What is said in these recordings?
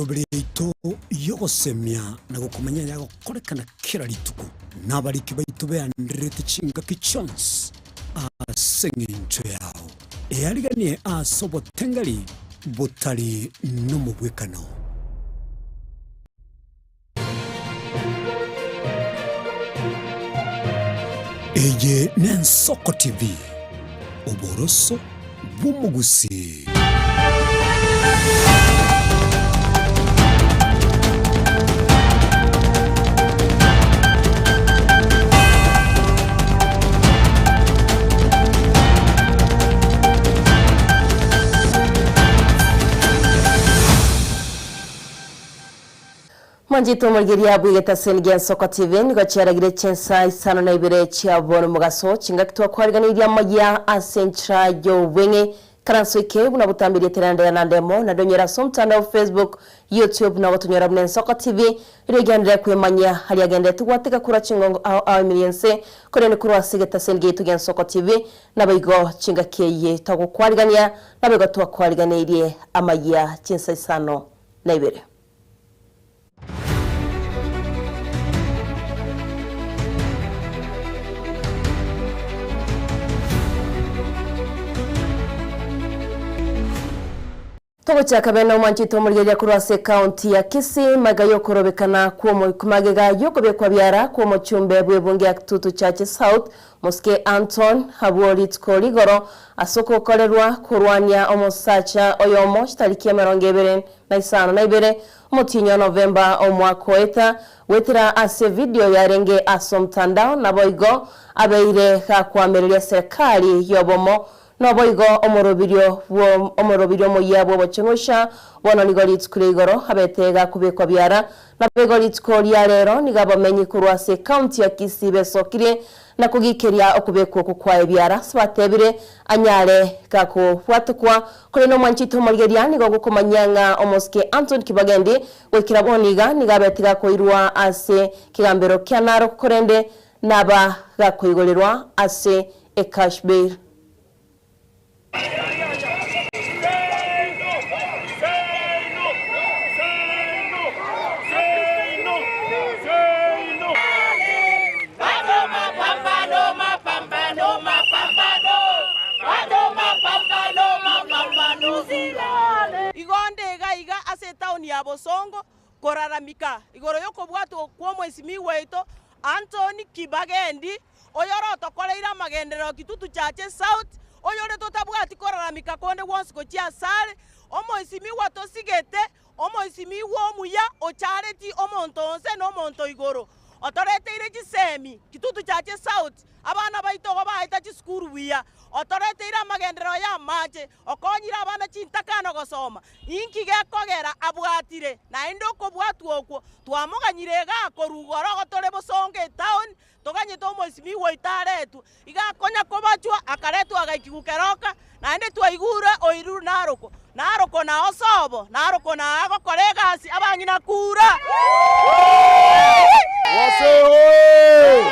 Emeroberi yaito yogosemia na gokomanya yagokorekana kera rituko nabariki baitu beanderete chingaki chionsi ase eng'encho yao eyariganie ase obotengari botari nomobwekano. Eye n'Ensoko TV, oboroso bw'omogusi. Mwanjito omorigeria bwigeta sengia Nsoko TV nigo chiaragire chinsa isano na ibere chia bono mogaso chingaki twakwariganiria amaya ase enchera y'obweng'e karanso eke buna butambirie terande na ndemo na donyera ase omotandao Facebook, YouTube na gotonyora buna Nsoko TV rigendere kwemanya haria agendete gwateka kura chingongo ao ao emiriense korende korwa ase egetaseni gaitu gia Nsoko TV nabaigo chingaki eye togokwarigania nabaigo twakwariganeirie amaya chinsa isano na ibere. Togochaka bene omwanchito omorigeria korwa ase county ya Kisii maga yokorobekana magega yokobekwa biara kw'omochumbe bw'ebunge ya Kitutu Church South Mosike Anton habwo rituko rigoro ase ogokorerwa korwania omosacha oyomo chitariki 25 omotinyo Novemba omwaka oeta gwetera ase video yarenge ase omotandao naboigo abeire gakwamereria serikali yobomo noboigo omorobirio omorobirio moyia bw'obocheng'usha bono nigo rituko rigoro abete gakobekwa biara naboigo rituko ria rero nigo abamenyi korwa ase county ya Kisii besokire na kogikeria okobekwa okwo kwa ebiara sibatebire anyare gakobwatukwa kore nomwanchito omorigeria nigo gokomanya ng'a omosike Anton Kibagendi gwekera boniga nigo abete gakoirwa ase kigambero kia Narok korende naba gakoigorerwa ase ecash bail. Igonde iga iga ase town ya Bosongo koraramika igoro yokobwatwa kwa omwesimigwa waito Anthony Kibagendi oyoro otokoreire amagenderero Kitutu Church South oyore totabwati koraramika konde gwonsi gochia asare omwesimigwa tosigete omwesimigwa omuya ochareti omonto onse na omonto igoro otoreteire chisemi Kitutu Church South abana baito baeta chisukuru buya otoreteire amagenderero ya amache okonyire abana chintakano gosoma inki gekogera abwatire naende okobwatwa okwo twamoganyire gakorugoro gotore Bosongo etown toganyete omwesimigwa oito igakonya kobachwa akaretwa agaikigukeroka naende twaigure oiru Naroko Naroko na osobo Naroko na agokora egasi abang'ina kura. Wase oye!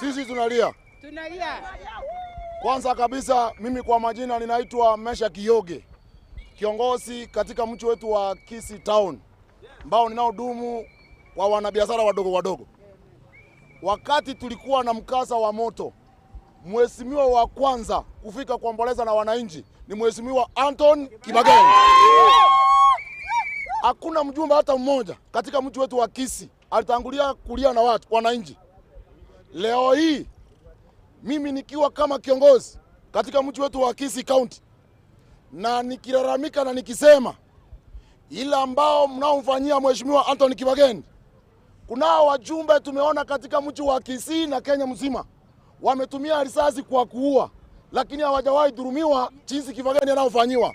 Sisi tunalia. Tunalia. Kwanza kabisa mimi kwa majina ninaitwa Mesha Kiyoge, kiongozi katika mji wetu wa Kisii Town ambao ninaodumu kwa wanabiashara wadogo wadogo. Wakati tulikuwa na mkasa wa moto, mheshimiwa wa kwanza kufika kuomboleza na wananchi ni mheshimiwa Anton Kibagendi. Hakuna mjumbe hata mmoja katika mji wetu wa Kisii alitangulia kulia na watu wananchi. Leo hii mimi nikiwa kama kiongozi katika mji wetu wa Kisii County na nikilalamika na nikisema ila ambao mnaomfanyia mheshimiwa Anton Kibagendi, kunao wajumbe tumeona katika mji wa Kisii na Kenya mzima wametumia risasi kwa kuua, lakini hawajawahi dhurumiwa jinsi Kibagendi anaofanyiwa.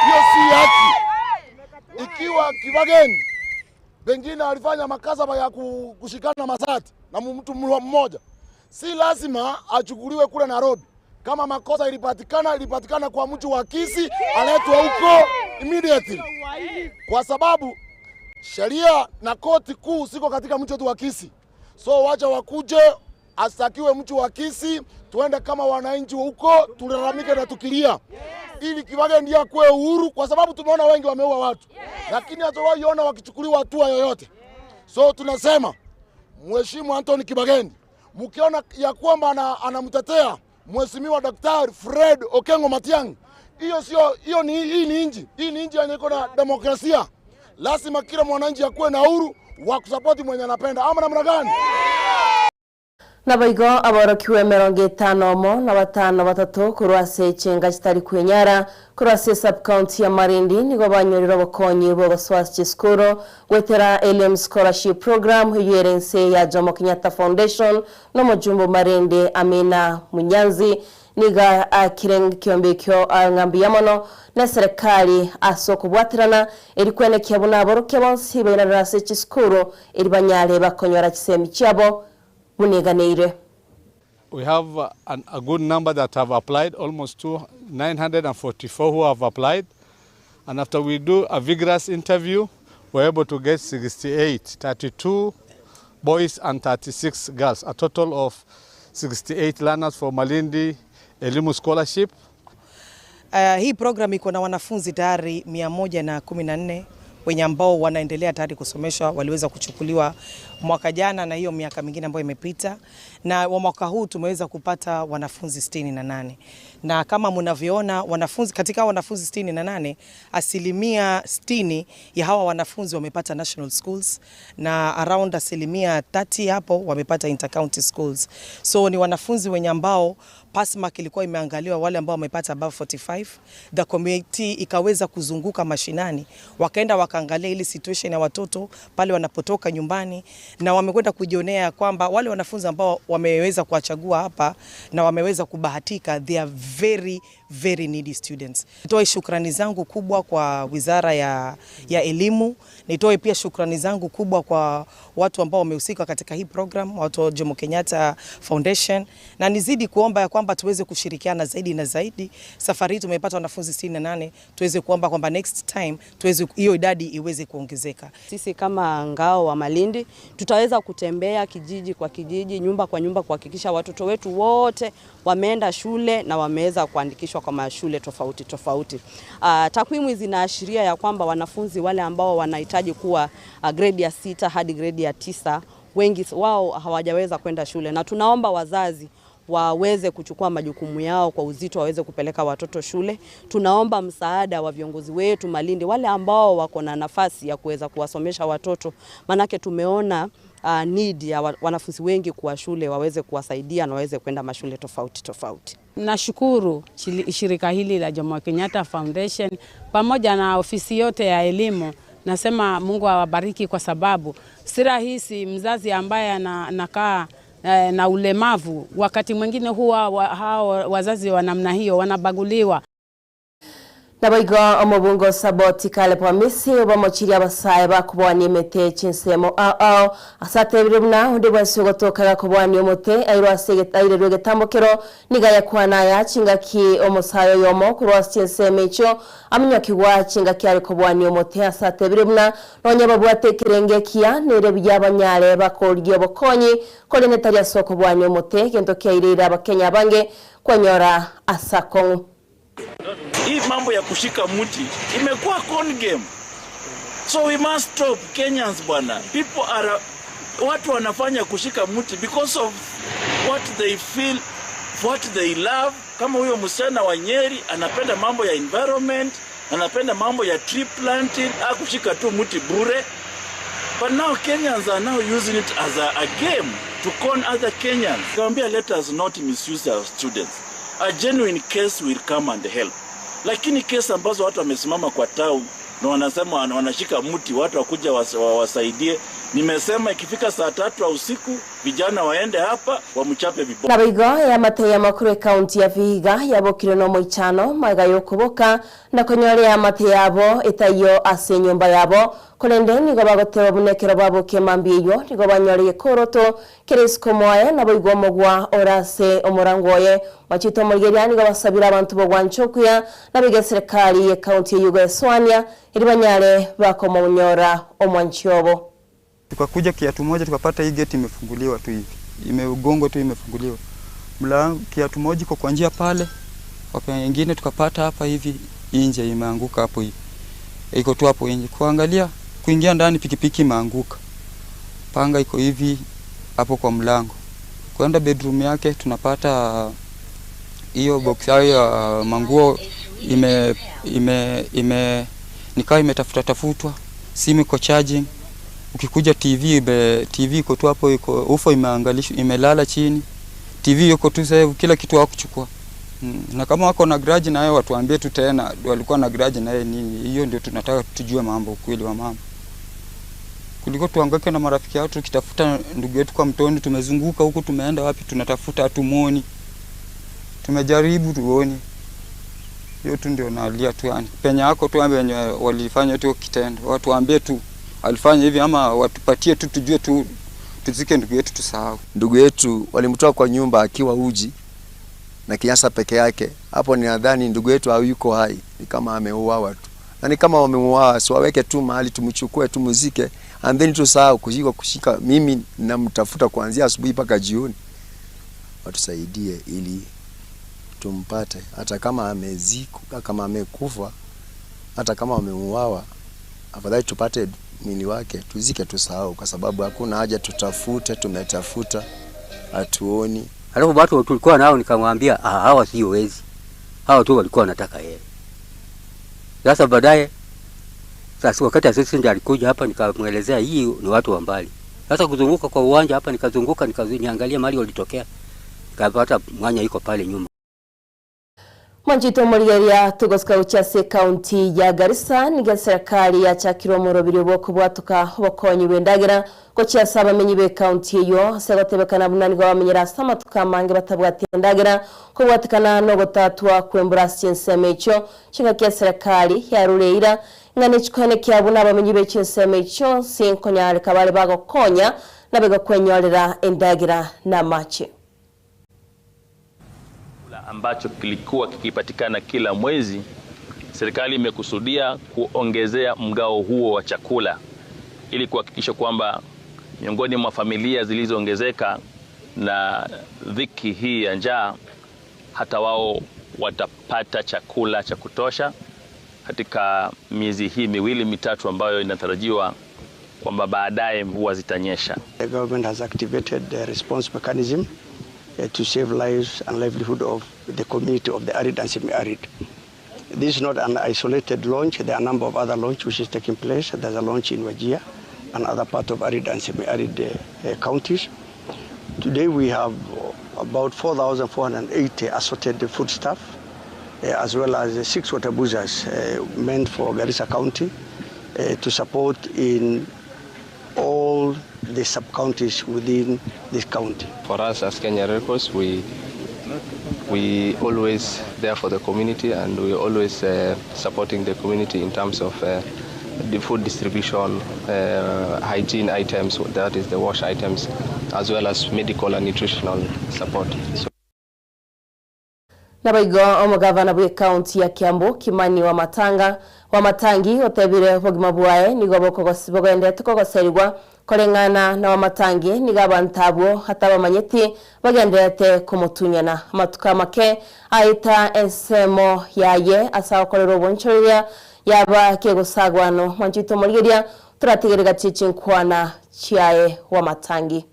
Hiyo si haki. Ikiwa Kibagendi pengine alifanya makasaba ya kushikana masati na mtu mmoja, si lazima achukuliwe kule Nairobi. Kama makosa ilipatikana, ilipatikana kwa mtu wa Kisii, aletwe huko immediately, kwa sababu sheria na koti kuu siko katika mji wetu wa Kisii. So wacha wakuje astakiwe mtu wa Kisii, Tuende kama wananchi huko tulalamike na tukilia ili Kibagendi akuwe uhuru, kwa sababu tumeona wengi wameua watu, lakini hatuwahi ona wakichukuliwa hatua yoyote. So tunasema Mheshimu Anthony Kibagendi, mkiona ya kwamba anamtetea Mheshimiwa Daktari Fred Okengo Matiang'i, hiyo sio, hiyo ni hii ni nchi, hii ni nchi yenye iko na demokrasia. Lazima kila mwananchi akuwe na uhuru wa kusapoti mwenye anapenda, ama namna gani? Naboigo aborokiwe 53 korwa ase chenga chitari kwenyara korwa ase sub-county ya Marindi nigo banyorire obokonyi bwa chisukuru gwetera Elimu Scholarship Program eyo ere ense ya Jomo Kenyatta Foundation n'omojumbo Marindi Amina Munyanzi niga akirenge kiombe kio ng'ambi ya mono na serikali ase okobwaterana eri kwenekia buna aborokia bonsi bairarera ase chisukuru eri banyare bakonyora chisemi chiabo buneganeire. We have a good number that have applied, almost 944 who have applied. And after we do a vigorous interview, we're able to get 68, 32 boys and 36 girls, a total of 68 learners for Malindi Elimu Scholarship. Hii program iko na wanafunzi tayari 114 wenye ambao wanaendelea tayari kusomeshwa, waliweza kuchukuliwa mwaka jana na hiyo miaka mingine ambayo imepita, na wa mwaka huu tumeweza kupata wanafunzi 68. Na kama mnavyoona wanafunzi, katika wanafunzi 68, 60% ya hawa wanafunzi wamepata national schools na around 30% hapo wamepata intercounty schools. So ni wanafunzi wenye ambao pass mark ilikuwa imeangaliwa wale ambao wamepata above 45. The committee ikaweza kuzunguka mashinani, wakaenda wakaangalia ile situation ya watoto pale wanapotoka nyumbani, na wamekwenda kujionea kwamba wale wanafunzi ambao wameweza kuwachagua hapa na wameweza kubahatika, they are very very needy students. Nitoe shukrani zangu kubwa kwa Wizara ya Elimu, nitoe pia shukrani zangu kubwa kwa watu ambao wamehusika katika hii program, watu wa Jomo Kenyatta Foundation, na nizidi kuomba ya kwamba tuweze kushirikiana zaidi na zaidi. Safari hii tumepata wanafunzi 68, tuweze kuomba kwamba next time tuweze hiyo idadi iweze kuongezeka. Sisi kama ngao wa Malindi tutaweza kutembea kijiji kwa kijiji, nyumba kwa nyumba, kuhakikisha watoto wetu wote wameenda shule na wameweza kuandikishwa kwa mashule tofauti tofauti. Takwimu zinaashiria ya kwamba wanafunzi wale ambao wanahitaji kuwa grade ya 6 hadi grade ya 9, wengi wao hawajaweza kwenda shule, na tunaomba wazazi waweze kuchukua majukumu yao kwa uzito, waweze kupeleka watoto shule. Tunaomba msaada wa viongozi wetu Malindi, wale ambao wako na nafasi ya kuweza kuwasomesha watoto, manake tumeona need ya wanafunzi wengi kuwa shule, waweze kuwasaidia na waweze kwenda mashule tofauti tofauti. Nashukuru shirika hili la Jomo Kenyatta Foundation pamoja na ofisi yote ya elimu. Nasema Mungu awabariki, kwa sababu si rahisi mzazi ambaye anakaa na ulemavu. Wakati mwingine huwa hao wazazi wa namna hiyo wanabaguliwa. Naboigo omobungo Saboti Caleb Wamisi obamochiri abasaye bakubwani emete chinsemo ao asatebire buna onde bwensi ogotokaga kobwani omote airwe ase airerwe egetambokero niga yakwana ya chingaki omosayo yomo korwa ase chinsemo echio aminyokigwa chingaki are kobwani omote asatebire buna nonya babwate ekerenge ekiya nere buya abanyare bakorigia obokonyi korende tari ase okobwani omote gento kiairire abakenya abange kwanyora asakong'u. Hii mambo ya kushika mti imekuwa con game. So we must stop, Kenyans bwana. People are watu wanafanya kushika mti because of what they feel, what they love. Kama huyo msichana wa Nyeri anapenda mambo ya environment, anapenda mambo ya tree planting, akushika tu mti bure. But now Kenyans are now using it as a game to con other Kenyans. Nikamwambia, let us not misuse our students. A genuine case will come and help. Lakini kesi ambazo watu wamesimama kwa town na wanasema wanashika mti watu wakuja wasaidie. Nimesema ikifika saa 3 usiku vijana waende hapa wamchape viboko. Naboigo ya mate ya makuru county ya Vihiga yabokire no moichano maiga yokuboka na konyore ya mate yabo etayo ase nyumba yabo korende nigo bagoteba bunekero baboke mambiyo nigo banyore koroto keresiko moye naboigo mogwa orase omorangoye machito morigeria nigo basabira abantu bogwanchokuya nabige serikali ya county ya Yugo Eswania iri banyare bakomunyora omwanchiobo. Tukakuja kiatu moja tukapata hii gate imefunguliwa tu hivi. Imeugongwa tu imefunguliwa. Mlango kiatu moja iko kwa njia pale, wengine tukapata hapa hivi nje imeanguka hapo hivi. Iko tu hapo nje. Kuangalia kuingia ndani pikipiki imeanguka. Panga iko hivi hapo kwa mlango. Kwenda bedroom yake tunapata hiyo box ya manguo ime nikaa imetafuta tafutwa, simu iko charging. Ukikuja TV TV iko tu hapo, iko ufo imeangalishwa, imelala chini. TV yuko tu sasa, kila kitu hawakuchukua. Na kama wako na grudge na yeye watuambie tu tena walikuwa na grudge na yeye nini. Hiyo ndio tunataka tujue mambo, ukweli wa mambo. Kuliko tuangaike na marafiki yetu tukitafuta ndugu yetu kwa mtoni, tumezunguka huku, tumeenda wapi, tunatafuta hatumuoni. Tumejaribu tuone. Hiyo tu ndio nalia tu yani. Penya yako tu ambaye walifanya tu kitendo. Watu waambie tu alifanya hivi ama watupatie tu tujue tu tuzike ndugu yetu tusahau. Ndugu yetu walimtoa kwa nyumba akiwa uji na kinyasa peke yake. Hapo ninadhani ndugu yetu hayuko hai, ni kama ameuawa tu. Na ni kama wamemuua, so waweke tu mahali tumchukue tumuzike and then tusahau kushika. Mimi namtafuta kuanzia asubuhi mpaka jioni. Watusaidie ili tumpate, hata kama amezikwa, kama amekufa, hata kama wamemuawa, afadhali tupate mwili wake tuzike tusahau, kwa sababu hakuna haja tutafute, tumetafuta hatuoni. Alafu watu tulikuwa nao nikamwambia hawa sio wezi. Hawa tu walikuwa wanataka yeye. Sasa baadaye sasa wakati assistant alikuja hapa nikamuelezea hii ni watu wa mbali. Sasa kuzunguka kwa uwanja hapa nikazunguka nikaangalia mahali walitokea. Nikapata mwanya iko pale nyuma. Mwanjito morigeria tugosika uchase county ya Garissa niga serikali ya chakirwa murobiri bwo bwatuka bokonyi wendagira ko cyasaba menyi be county yo segotebekana bunani gwa bamenyera samatuka mange batabwati ndagira ko bwatikana no gotatwa kwembura sinsemecho chinga kya serikali yarureira ngane chikone kyabuna abamenyi be chinsemecho sinkonyale kabale bagokonya nabega kwenyorera endagira na mache ambacho kilikuwa kikipatikana kila mwezi. Serikali imekusudia kuongezea mgao huo wa chakula ili kuhakikisha kwamba miongoni mwa familia zilizoongezeka na dhiki hii ya njaa hata wao watapata chakula cha kutosha katika miezi hii miwili mitatu ambayo inatarajiwa kwamba baadaye mvua zitanyesha. The government has activated the response mechanism to save lives and livelihood of the community of the arid and semi-arid. This is not an isolated launch. There are a number of other launches which is taking place. There's a launch in Wajir and other part of arid and semi-arid counties. Today we have about 4,480 assorted foodstuff, as well as 6 water boozers meant for Garissa County to support in all the sub-counties within this county. For us as Kenya Red Cross, we always there for the community, and we always supporting the community in terms of the food distribution, hygiene items, that is the wash items, as well as medical and nutritional support. So Nabaigo omugavana bwe county ya Kiambu Kimani wa Matangi otebire bogima bwae nigo bokogosibogende tukogoserigwa korengana na Wamatangi nigabantabwo hatabamanyeti bagenderete kumutunyana amatuka make aita ensemo yaye asakorera obonchoria yaba kegosagwano mwanchito morigeria turategerega chichinkwana chiae Wamatangi.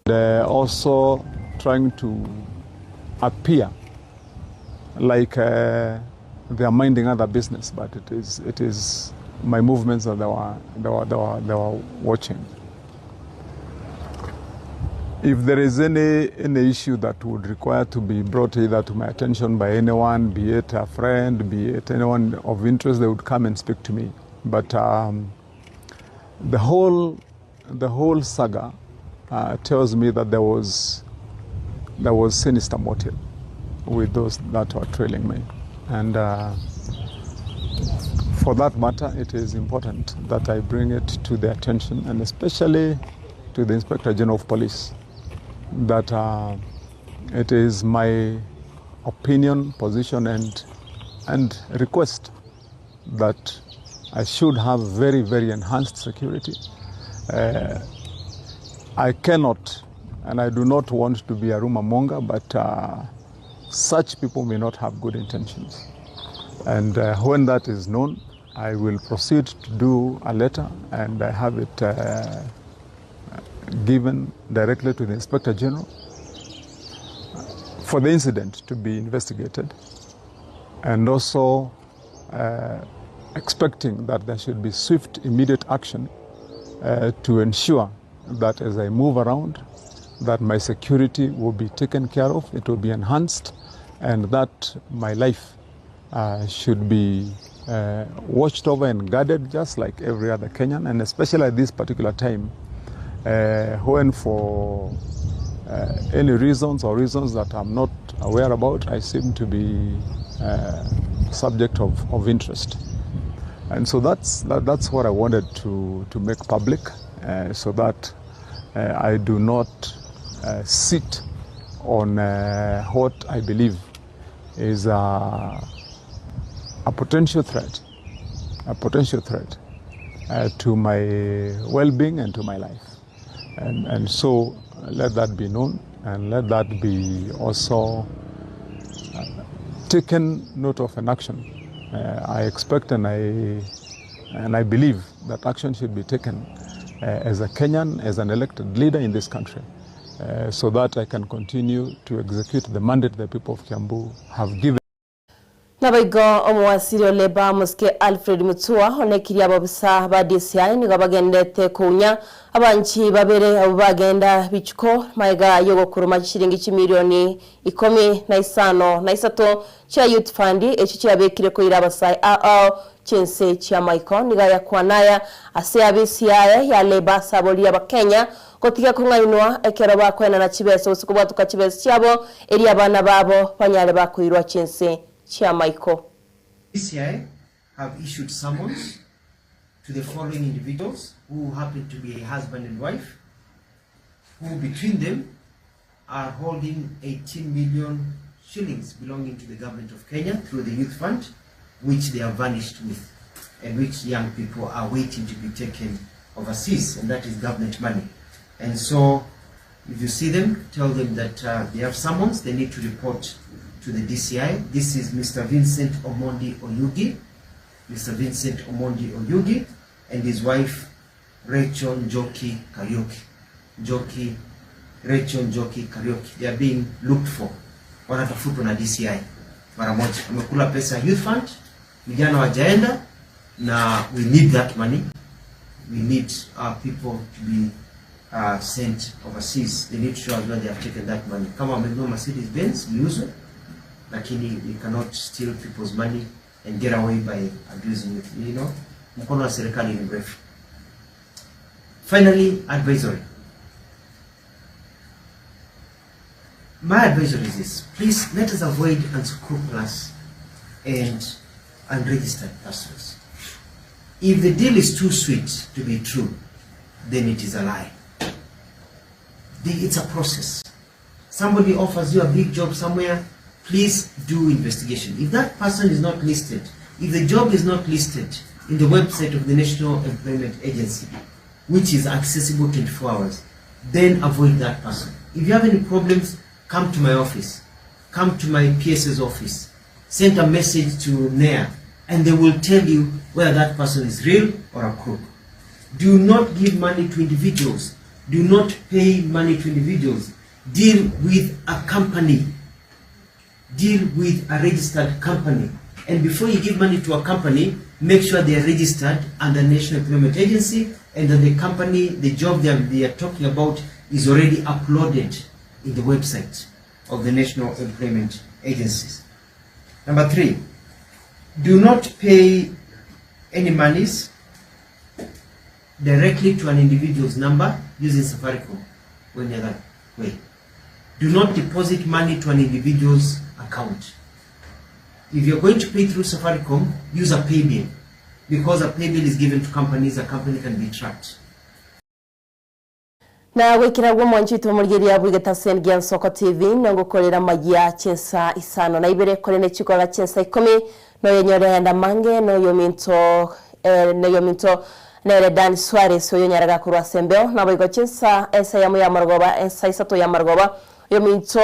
They're also trying to appear like they are minding other business, but it is my movements that they were watching. If there is any issue that would require to be brought either to my attention by anyone, be it a friend, be it anyone of interest, they would come and speak to me. But the whole saga tells me that there was sinister motive with those that were trailing me. And for that matter, it is important that I bring it to their attention, and especially to the Inspector General of Police, that it is my opinion, position, and request that I should have very, very enhanced security. I cannot And I do not want to be a rumor monger, but such people may not have good intentions. And when that is known, I will proceed to do a letter and I have it given directly to the Inspector General for the incident to be investigated, and also expecting that there should be swift, immediate action to ensure that as I move around, that my security will be taken care of, it will be enhanced, and that my life should be watched over and guarded just like every other Kenyan, and especially at this particular time, when for any reasons or reasons that I'm not aware about, I seem to be subject of interest. And so that's what I wanted to make public, so that I do not sit on what I believe is a potential threat, to my well-being and to my life. And so let that be known, and let that be also taken note of an action. I expect and I believe that action should be taken as a Kenyan, as an elected leader in this country, so that I can continue to execute the mandate the people of Kiambu have given. Nabaigo omuwasiri oleba Mosque Alfred Mutua onekiria ababusa ba DCI nigo bagendete kounya abanchi babere abo bagenda bichuko maiga yogokuruma shilingi chimilioni 15 na isato cha youth fund echi kyabekire ko irabasai ao chense cha Michael niga yakwanaya ase abisiaye ya leba sabolia ba Kenya kotiga kung'ainwa ekero bakwena na chibeso usiku bwatuka chibeso chabo eri abana babo banyale bakuirwa chense cha Michael. DCI have issued summons to the following individuals who happen to be a husband and wife, who between them are holding 18 million shillings belonging to the government of Kenya through the youth fund, which they have vanished with, and which young people are waiting to be taken overseas, and that is government money. And so if you see them, tell them that they have summons, they need to report to the DCI. This is Mr. Vincent Omondi Oyugi, Mr. Vincent Omondi Oyugi, and his wife Rachel Njoki Kariuki. Rachel Njoki Kariuki. They are being looked for. Wanatafutwa na DCI mara moja. Wamekula pesa youth fund, vijana wajaenda, na we need that money. We need our people to be sent overseas. They need to show us where they have taken that money. Kama wamenunua Mercedes Benz, iuzwe, lakini we cannot steal people's money and get away by abusing it. You know, mkono wa serikali ni mrefu. Finally, advisory. My advisory is this: please let us avoid unscrupulous and unregistered persons. If the deal is too sweet to be true, then it is a lie. It's a process. Somebody offers you a big job somewhere, please do investigation. If that person is not listed, if the job is not listed in the website of the National Employment Agency, which is accessible 24 hours, then avoid that person. If you have any problems, come to my office, come to my PS's office, send a message to NEA, and they will tell you whether that person is real or a crook. Do not give money to individuals. Do not pay money to individuals. Deal with a company. Deal with a registered company. And before you give money to a company, make sure they are registered under National Employment Agency, and that the company, the job they are talking about is already uploaded in the website of the National Employment Agencies. Number 3, do not pay any monies directly to an individual's number using Safaricom or any other way. Do not deposit money to an individual's account. If you're going to pay through Safaricom, use a pay bill, because a pay bill is given to companies, a company can be tracked. Na gwikira mwanchi tumurigeria bwigeta sengia Nsoko TV nongokorera magia chensa isano na ibere korene chikola chensa 10 no yenyore enda mange no yominto Nere Dan Suarez oyo nyaraga korwa ase embeo, naboigo chinsa ensa eyemo ya marogoba, ensa isato ya marogoba, oyominto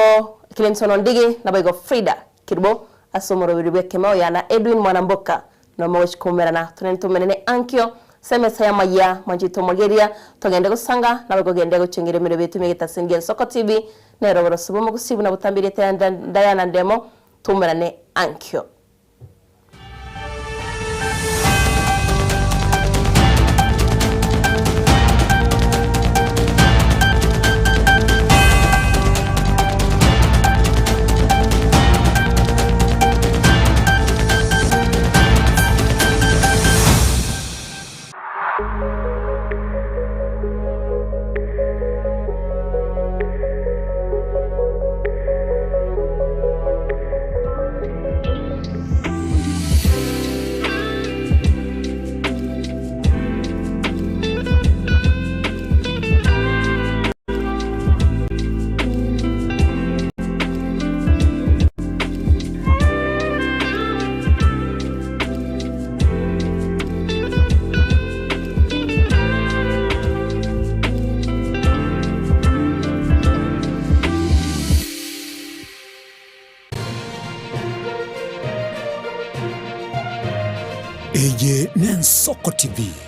Clinton Ondigi, naboigo Frida Kirbo ase omoroberi bw'ekemao yana Edwin Mwanamboka nomogochi koumerana tore ntomenene ankio semesa ya maya mwanchito mogeria togende gosanga naboigo gende gochengera emeremo yetu emegetaseni Ensoko TV nero oboroso bw'omogusi buna botambirete Diana Ndemo toumerane ankio. Eye n'Ensoko TV.